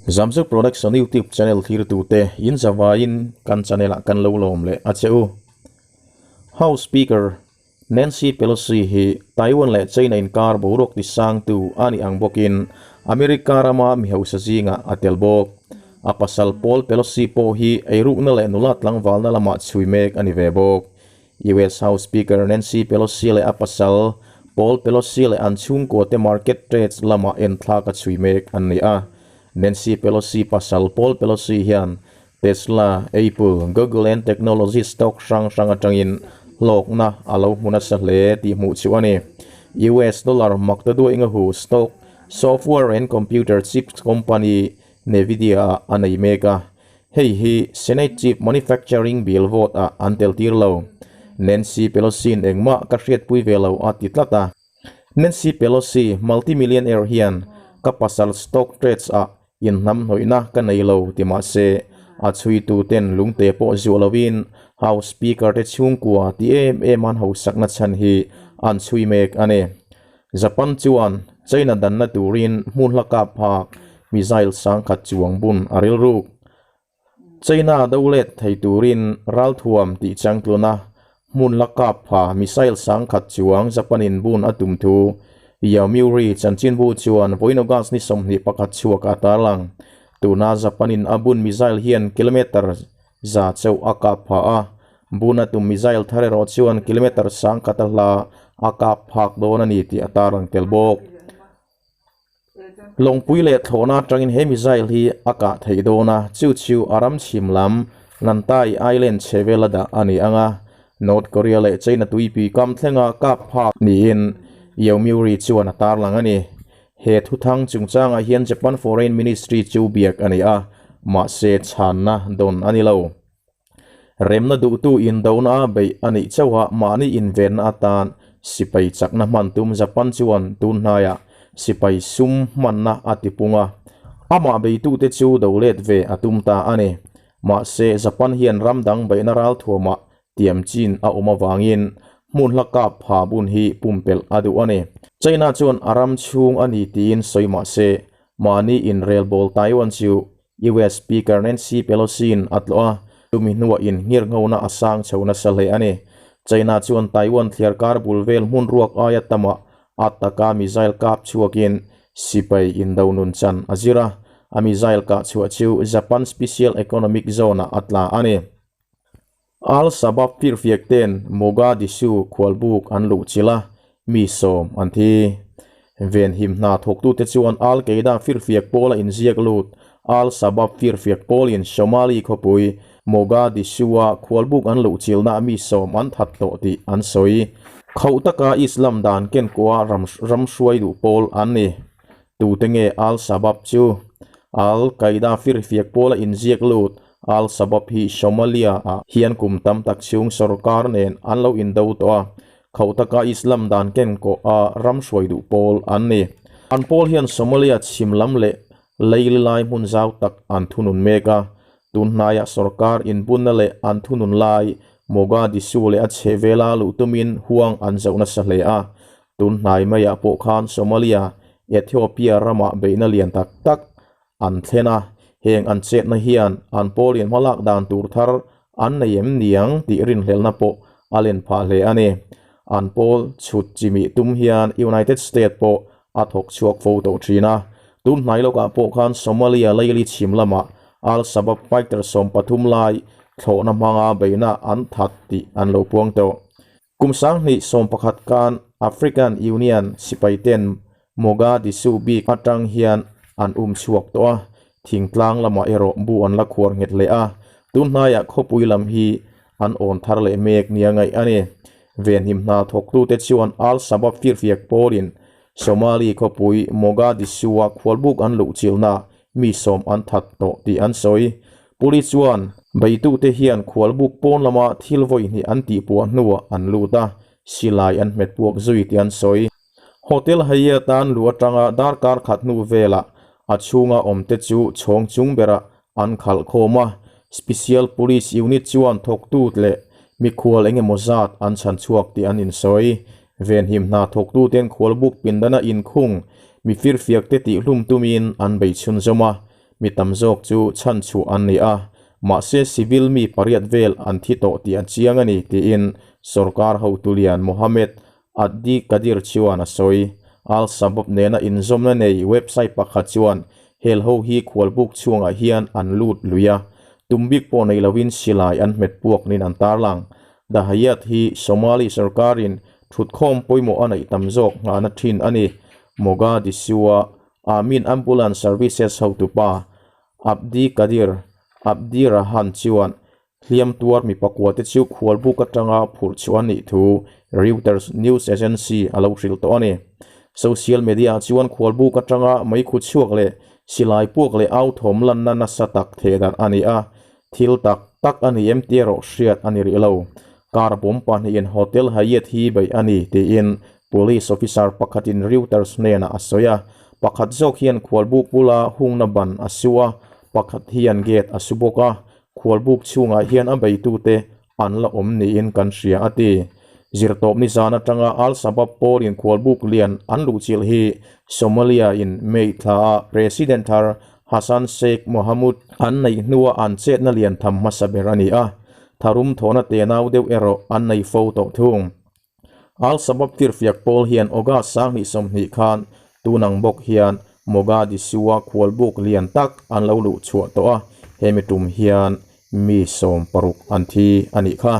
Zamzuk Production YouTube channel thirtute in zavaiin kan channel ah kan lo lawm leh a che u. House Speaker Nancy Pelosi hi Taiwan leh China inkar boruak tisangtu a nih ang bawkin America rama mi hausa zingah a tel bawk. A pasal Paul Pelosi pawh hi eirukna leh nula tlangvalna lamah chhui mek a ni ve bawk. US House Speaker Nancy Pelosi leh a pasal Paul Pelosi leh an chhungkuate market trades lamah enthlak a chhui mek an ni a. Nancy Pelosi pasal Paul Pelosi hian Tesla, Apple, Google and technology stock hrang hrang atangin hlawkna a lo hmu nasa hle tih hmuh chu a ni. US dollar mak ta duai ngahu stock, software and computer chips company Nvidia ah a nei mek a, hei hi Senate chip manufacturing bill vote ah an tel tir lo. Nancy Pelosi-in engmah ka hriatpui ve lo a ti tlat a. Nancy Pelosi, multi-millionaire hian ka pasal stock trades ah Inhnamhnawihna ka nei lo ti mah se, a chhuituten lungte pawh zuah loin House Speaker te chhungkua ti em em an hausakna chhan hi an chhui mek a ni. Japan chuan China danna turin hmun hla kap phak missile sangkhat chuang bun a rilruk. China do let thei turin ralthuam tih changtluna hmun la kap pha missile sangkhat chuang Japan-in bun a tum thu Yomiuri chanchinbu chuan vawiin August ni 21 chhuak a tarlang. Tuna Japan-in a bun missile hian kilometre za chauh a kap pha a, bun a tum missile thar erawh chuan kilometre sangkhat a hla a kap phak dawn a ni tih a tarlang tel bawk. Lawngpui leh thlawhna atangin he missile hi a kah theih dawn a, chu chu a ram chhim lam Nantai Island chhe vela dah a ni ang a, North Korea leh China tuipui kam thlenga kap phak niin Yomiuri chuan a tarlang a ni. He thuthang chungchangah hian Japan Foreign Ministry chu biak a ni a, mahse chhanna dawn a ni lo. Remna duhtu indona a beih a nih chauh a, mahni invenna atan sipai chakna hman tum Japan chuan tun hnaiah sipai sum hmanna a tipung a, amah beitute chu do let ve a tum ta a ni. Mahse, Japan hian ram dang beihna ralthuamah tiam chin a awm avangin hmun hla kap pha bun hi pumpelh a duh a ni. China chuan a ram chhung a ni tiin sawi mah se, mahni inrelbawl Taiwan chu US Speaker Nancy Pelosi-in a tlawh a, chumi hnuah inngirnghona a sang chho nasa hle a ni. China chuan Taiwan thliarkar bul vel hmun ruak aia tamah a taka missile kap chhuakin sipai indo nun chan a zir a, a missile kah chhuah chu Japan Special Economic Zone-ah a tla a ni. Al-Shabaab firfiak ten Mogadishu khualbuk an luh chilh a, mi sawm an thi. Venhim hna thawktute chuan Al-Qaeda firfiak pawla inziak lut Al-Shabaab firfiak pawlin Somali khawpui Mogadishu-a khualbuk an luh chilhna mi sawm an that tawh tih an sawi. Khauh taka Islam dan kenkua ram hruai duh pawl an ni. Tute nge Al-Shabaab chu? Al-Qaeda firfiak pawla inziak lut Al-Shabaab hi Somalia-ah hian kum tam tak chhung sorkar nen an lo indo tawh a, khauh taka Islam dan kenkawh a ram hruai duh pawl an ni. An pawl hian Somalia chhim lam leh leili lai hmun zau tak an thunun mek a, tun hnaiah sorkar inbunna leh an thunun lai Mogadishu leh a chhehvela luh tumin huang an zoh nasa hle a, tun hnai maiah pawh khan Somalia, Ethiopia ramah beihna lian tak tak an thlen a, heng an chetna hian an pawlin hmalak dan tur thar an nei em niang tih rinhlelhna pawh a len phah hle a ni. An pawl chhut chimih tum hian United State pawh a thawk chhuak fo tawh thin a, tun hnai lawkah pawh khan Somalia leili chhim lamah Al-Shabaab fighter 13 lai thlawhna hmanga beihna an that tih an lo puang tawh. Kum 2011 khan African Union sipaiten Mogadishu bik atang hian an um chhuak tawh a, thingtlang lamah erawh bu an la khuar nghet leh a, tun hnaiah khawpui lam hi an awn thar leh mek nia ngaih a ni. Venhim hna thawktute chuan Al-Shabaab firfiak pawlin Somali khawpui Mogadishu-a khualbuk an luhchilhna mi sawm an that tawh tih an sawi. Police chuan beitute hian khualbuk pawn lama thil vawi hnih an tihpuah hnuah an lut a, silai an hmet puak zui tih an sawi. Hotel Hyatt an luh atanga darkar khat hnu velah a chhunga awmte chu chhawng chung berah an khalh khawm a, Special Police Unit chuan thawktu leh mikhual eng emaw zat an chhan chhuak tih an insawi. Venhim hna thawktuten khualbuk pindana inkhung mi firfiakte tihhlum tumin an bei chhunzawm a. Mi tam zawk chu chhanchhuah an ni a, mahse civil mi pariat vel an thi tawh tih a chiang a ni, tiin sorkar hotu lian Mohamed Addi Kadir chuan a sawi. Al-Shabaab nena inzawmna nei website pakhat chuan hel ho hi khualbuk chhungah hian an lut lui a, tum bik pawh nei loin silai an hmet puak niin an tarlang. The Hayat hi Somali sorkarin thutkhawm pawimawh a neih tam zawk nghahna thin a ni. Mogadishu-a Amin Ambulance Services hotupa Abdi Kadir Abdi Rahan chuan Hliam tuar mi pakua te chu khualbuk atanga phurh chhuah an nih thu Reuters news agency a lo hrilh tawh a ni. Social media ah chuan khualbuk atanga meikhu chhuak leh silai puak leh au thawm lanna nasa tak theh darh a ni a, thil tak tak a ni em tih erawh hriat a ni rih lo. Car bomb pahnihin Hotel Hyatt hi beih a ni tiin police officer pakhatin Reuters hnenah a sawi a, pakhat zawk hian khualbuk bula hungna ban a su a, pakhat hian gate a su bawk a, Khualbuk chhungah hian a beitute an la awm niin kan hria a ti. Zirtawp nizan atanga Al-Shabaab pawlin khualbuk lian an luhchilh hi Somalia-in May thlaah President thar Hassan Sheikh Mohamud an neih hnua an chetna lian tham hmasa ber a ni a, tharum thawhna tenau deuh erawh an nei fo tawh thung. Al-Shabaab tirhfiak pawl hian August 2020 khan tunang bawk hian Mogadishu-a khualbuk lian tak an lo luh chhuah tawh a, hemi tum hian mi 60 an thi a nih kha.